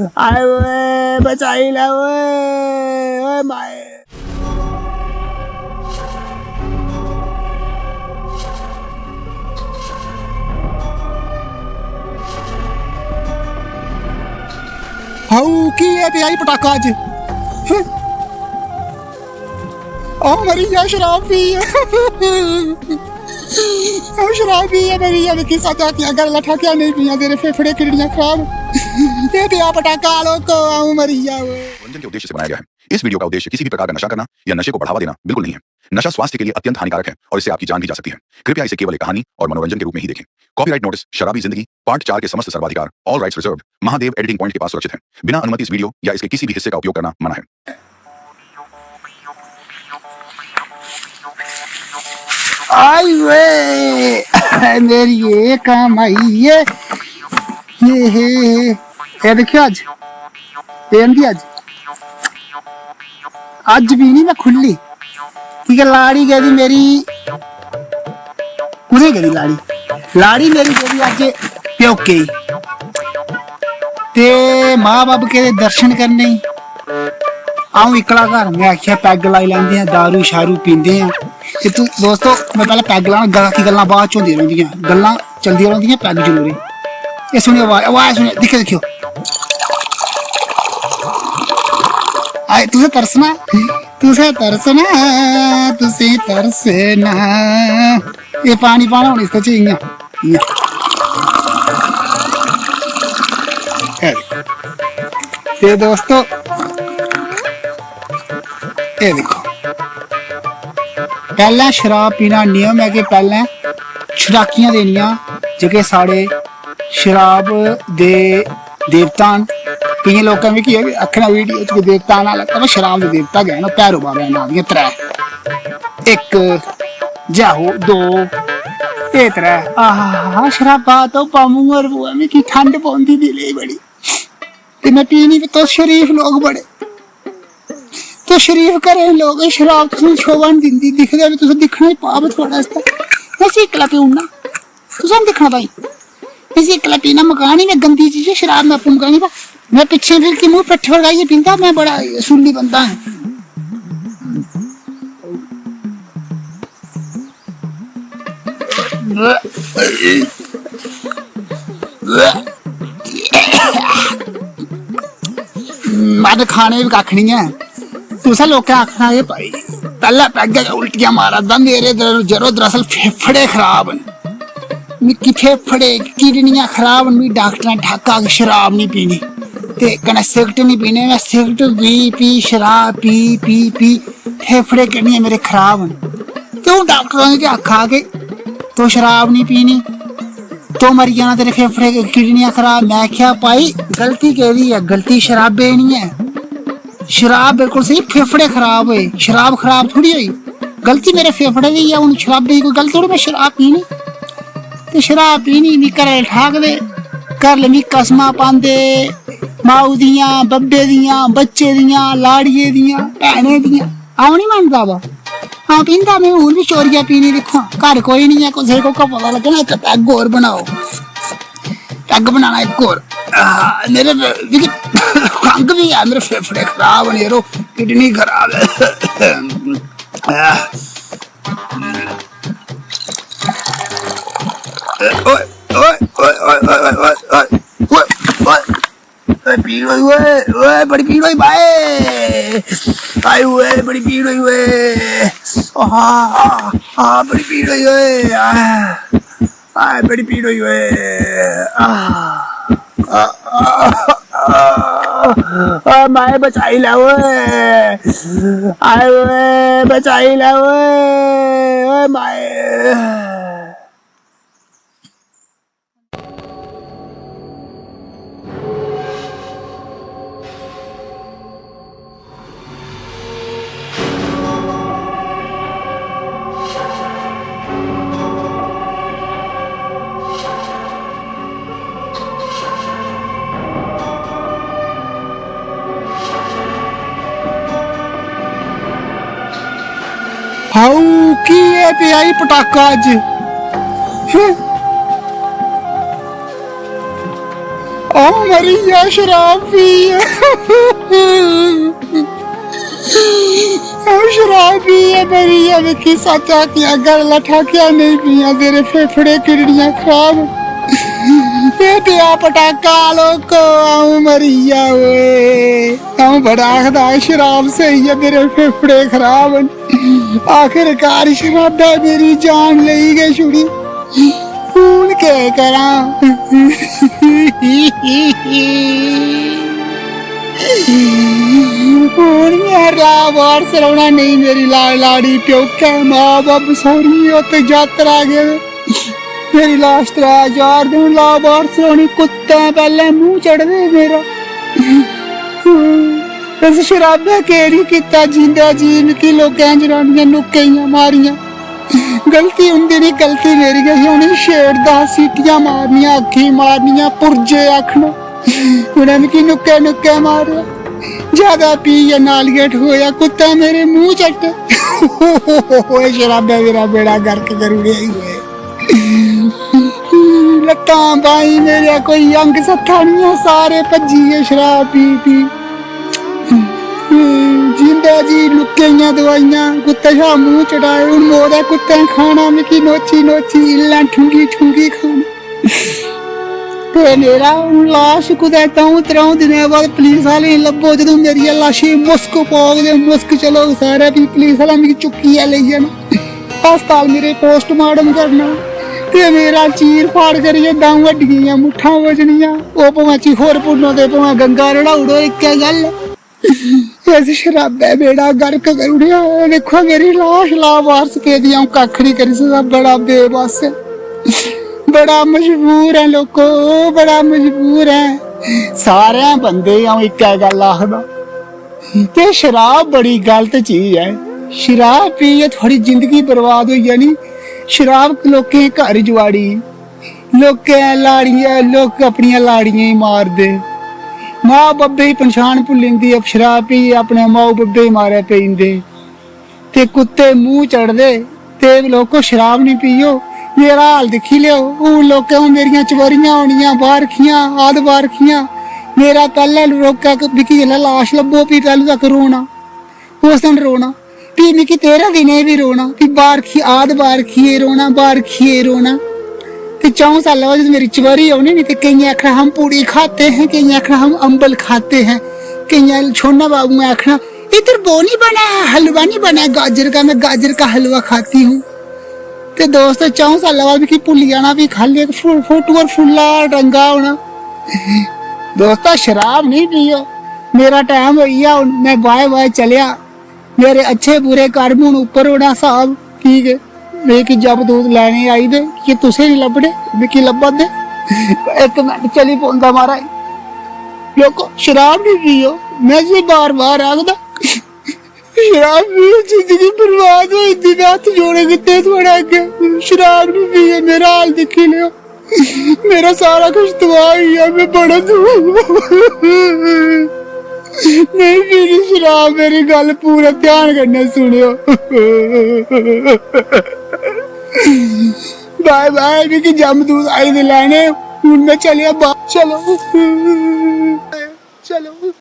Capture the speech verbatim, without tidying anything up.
आए ओए, बचाई लै ओए, ओए माए। हाऊ, की ऐ पेआ ई पटाका अज्ज? हैं? अ'ऊं मरी गेआ शराब पी। अ'ऊं शराब पी ऐ, मरी गेआ, मिगी सच्च आखेआ, गल्ल आखेआ, क्या नेईं पियां, तेरे फेफड़े किडनियां खराब। एह् पेआ पटाका लोको, अ'ऊं मरी गेआ। मनोरंजन के उद्देश्य से बनाया गया है। इस वीडियो का उद्देश्य किसी भी प्रकार का नशा करना या नशे को बढ़ावा देना बिल्कुल नहीं है। नशा स्वास्थ्य के लिए अत्यंत हानिकारक है और इससे आपकी जान भी जा सकती है। कृपया इसे केवल एक कहानी और मनोरंजन के रूप में ही देखें। कॉपीराइट नोटिस शराबी जिंदगी पार्ट चार के समस्त सर्वाधिकार, all rights reserve, Mahadev editing point के पास सुरक्षित है। बिना अनुमति इस वीडियो या इसके किसी भी हिस्से का उपयोग करना मना है। आई वे, मेरी ये काम आई ये, ये हे, ये दिक्खेओ अज्ज, ये आंदी अज्ज, अज्ज पीनी मैं खु'ल्ली, की के लाड़ी गेदी मेरी, कु'त्थै गेदी लाड़ी? लाड़ी मेरी गेदी अज्ज प्योके गी। ते मां बब्ब गेदे दर्शन करने गी। अ'ऊं इक्कला घर, में आखेआ पैग लाई लैंदे आं, दारू शारू पींदे आं। ते तू दोस्तो, में पैह्लें पैग लाना, बाकी गल्लां बाद च होंदियां रौंह्दियां, गल्लां चलदियां रौंह्दियां पैग जरूरी। एह् सुनियो अवाज, अवाज सुनियो, दिक्खेओ, दिक्खेओ। आए, तुसें तरसना, तुसें तरसना, तुसें तरसना। एह् पानी पाना हून इसदे च इ'यां, इ'यां। एह् दिक्खो। ते दोस्तो, एह् दिक्खो, पैह्लें शराब पीना नियम ऐ कि पैह्लें छड़ाकियां देनियां, जेह्के साढ़े शराब दे देवता न। केइयें लोकें मिगी एह् बी आखना वीडियो च कि देवता ना लगदा, पर शराब दे देवता गै न, ओह् भैरो बाबा दे नांऽ दियां त्रै। इक, जाहो, दो, एह् त्रै। आहा, शराबा तोपा मूंह पर पवै, मिगी ठंड पौंदी दिलै गी बड़ी। ते में पीनी, ते तुस शरीफ लोक बड़े, तुस शरीफ घरै दे लोक, एह् शराब तुसेंगी शोभा निं दिंदी, दिखदे बी तुसें दिक्खना ई पाप ऐ थुआढ़े आस्तै। में इसी इक्कला पी ओड़ना, तुसें निं दिक्खना भाई। इसी इक्कला पीना, मकानी में गंदी चीज ऐ, शराब में आपूं मकानी, पर में पिच्छें फिर की मूंह पिट्ठ फड़काइयै पींदा, में बड़ा सूली बंदा ऐ। मद खाने बी कक्ख निं ऐ। तुसें लोकें आखना, "एह् भाई पैह्ला पैग गै उल्टियां मारा दा, मेरे दर-, जरो दरअसल फेफड़े खराब न, मिगी फेफड़े किडनियां खराब न, मिगी डाक्टरें ठाका कि शराब निं पीनी।" ते कन्नै सिगरट निं पीने, में सिगरट पी पी, शराब पी पी पी फेफड़े किडनियां मेरे खराब न। ते हून डाक्टरें ते आखा कि तूं शराब निं पीनी, तूं मरी जाना, तेरे फेफड़े किडनियां खराब। में आखेआ, "भाई, गलती केह्दी ऐ? गलती शराबै दी निं ऐ। शराब बिल्कुल स्हेई, फेफड़े खराब होए, शराब खराब थोड़ी होई। गलती मेरे फेफड़े दी ऐ, हून शराबै दी कोई गल्ल थोड़ी, में शराब पीनी।" ते शराब पीनी, मी घरै आह्ले ठाकदे, घरै आह्ले मी कसमां पांदे, माऊ दियां, बब्बे दियां, बच्चे दियां, लाड़िये दियां, भैनें दियां। अ'ऊं निं मनदा बा। अ'ऊं पींदा, में हून बी चोरियै पीनी, दिक्खो हां, घर कोई निं ऐ, कुसै गी कोह्का पता लग्गै ना, इक पैग होर बनाओ। पैग बनाना इक होर। आ, मेरे, मिगी खंघ बी ऐ, मेरे फेफड़े खराब न यरो, किडनी खराब ऐ। आ। ओए, ओए, ओए। ओए, पीड़ होई ओए, ओए, बड़ी पीड़ होई भाई। आए ओए, बड़ी पीड़ होई ओए। आ, आ, बड़ी पीड़ होई ओए। आ, आ, बड़ी पीड़ होई ओए। आ, आ, आ, आ, आ, माए बचाई लै ओए। आए ओए, बचाई लै ओए। ओए माए। हाऊ, की एह् पेआ ई पटाका अज्ज? हैं? अ'ऊं मरी गेआ शराब पी। अ'ऊं शराब पी ऐ मरी गेआ, मिकी सच्च आखेआ, गल्ल ठाकेआ नेईं पियां, तेरे फेफड़े किडनियां खराब। ते पेआ पटाका लोको, अ'ऊं मरी गेआ ओए। अ'ऊं बड़ा आखदा हा, शराब स्हेई ऐ, मेरे फेफड़े खराब न। आखिरकार शराबै मेरी जान लेई गै छुड़ी। हून केह् करां? हून में ला बारस रौह्ना नेईं, मेरी लाड़ लाड़ी प्योकै, मां बब्ब सौह्रिये, उत्त जातरा गेदे। मेरी लाश त्रै चार दिन ला बारस रौह्नी, कुत्तें पैह्लें मूंह् चढ़दे मेरा। इस शराबै केह् निं कीता जींदा जी, मिकी लोकें जनानियां नुक्के दियां मारियां। गलती उं'दी निं, गलती मेरी गै ही। उ'नें छेड़दा हा, सीटियां मारनियां, अक्खीं मारनियां, पुरजे आखना। उ'नें मिकी नुक्के नुक्के मारेआ। ज्यादा पी गै नालियै ठोएआ, कुत्तें मेरे मूंह चट्टे। ओए शराबै मेरा बेड़ा गर्क करी ओड़ेआ ई ओए। लत्तां बाहीं मेरे कोई अंग सत्था निं ऐ, सारे भज्जी गे शराब पी पी। जींदा जी लुक्के दियां दवाइयां, कुत्ते शा मूंह चटाए, हून मौत ऐ कुत्तें खाना मिकी नोची नोची, इल्लें ठुंगी ठुंगी खाना। ते मेरा हून लाश कुतै द'ऊं त्र'ऊं दिनें बाद पुलिस आह्लें गी लब्भो, जदूं मेरियै लाशै गी मुस्क पौग ते मुस्क चलग सारै, फ्ही पुलिस आह्लें मिगी चुक्कियै लेई जाना। अस्पताल मेरे पोस्टमार्टम करना ते मेरा चीर फाड़ करियै द'ऊं हड्डियें दियां मुट्ठां बचनियां। ओह् भामें चिखोर पुन्नो ते भामें गंगा रढ़ाई ओड़ो, इक्कै गल्ल। इस शराबै बेड़ा गर्क करी ओड़ेआ। दिक्खो मेरी लाश लाबारस पेदी, अ'ऊं कक्ख निं करी सकदा, बड़ा बेबस ऐ, बड़ा मजबूर ऐ लोको, बड़ा मजबूर ऐ। सारें बंदे गी अ'ऊं इक्कै गल्ल आखदा, ते शराब बड़ी गलत चीज ऐ। शराब पियै थुआढ़ी जिंदगी बर्बाद होई जानी। शराब लोकें दे घर जुआड़ी, लोकें लाड़ियां, लोक अपनियां लाड़ियें गी मारदे, मां बब्बे गी पंछान भुल्ली जंदी, शराब पियै अपने माऊ बब्बे गी मारै पेई जंदे। ते कुत्ते मूंह चढ़दे। ते लोको शराब निं पियो, मेरा हाल दिक्खी लैओ। हून लोकें हून मेरियां चबरियां होनियां, बारखियां, आद बारखियां। मेरा पैह्लें लोकें क-, मिगी जिसलै लाश लब्भो, फ्ही तैह्लूं तक रोना, उस दिन रोना। फ्ही मिगी तेरां दिनें बी रोना, फ्ही बारखी, आद बारखिये रोना, बारखिये रोना। ते च'ऊं साल्लें बाद जदूं मेरी चबरी औनी नी, ते केइयें आखना, "हम पूड़ी खाते हैं", केइयें आखना, "हम अम्बल खाते हैं", केइयें छोना बाबुएं आखना, "इधर वो नहीं बना है, हलवा नहीं बना है गाजर का, मैं गाजर का हलवा खाती हूँ।" ते दोस्त, च'ऊं साल्लें बाद मिगी भुल्ली जाना, फ्ही खाल्ली इक फो-, फोटो पर फुल्ला टंगा होना। दोस्ता, शराब नहीं पियो, मेरा टैम होई गेआ हून, मैं बाय बाय चलेआ। मेरे अच्छे बुरे कर्म हून उप्पर होना स्हाब, की के मिगी जमदूत लैने आई दे, कि तुसें नहीं लब्भने, मिगी लब्भा दे। इक मिंट चली पौंदा महाराज। लोको, शराब नहीं पियो, मैं तुसें बार बार आखदा, शराब पियो, जिंदगी बर्बाद होई जंदी। मैं हत्थ जोड़े कीते थुआढ़े अग्गें, शराब नहीं पियो, मेरा हाल दिक्खी लैओ। मेरा सारा कुछ तबाह होई गेआ, मैं बड़ा दुख। नहीं पीनी शराब, मेरी गल्ल पूरा ध्यान कन्नै सुनेओ। बाय बाय, मिगी जमदूत आई दे लैने, हून मैं चलेआ बाहर। चलो, चलो।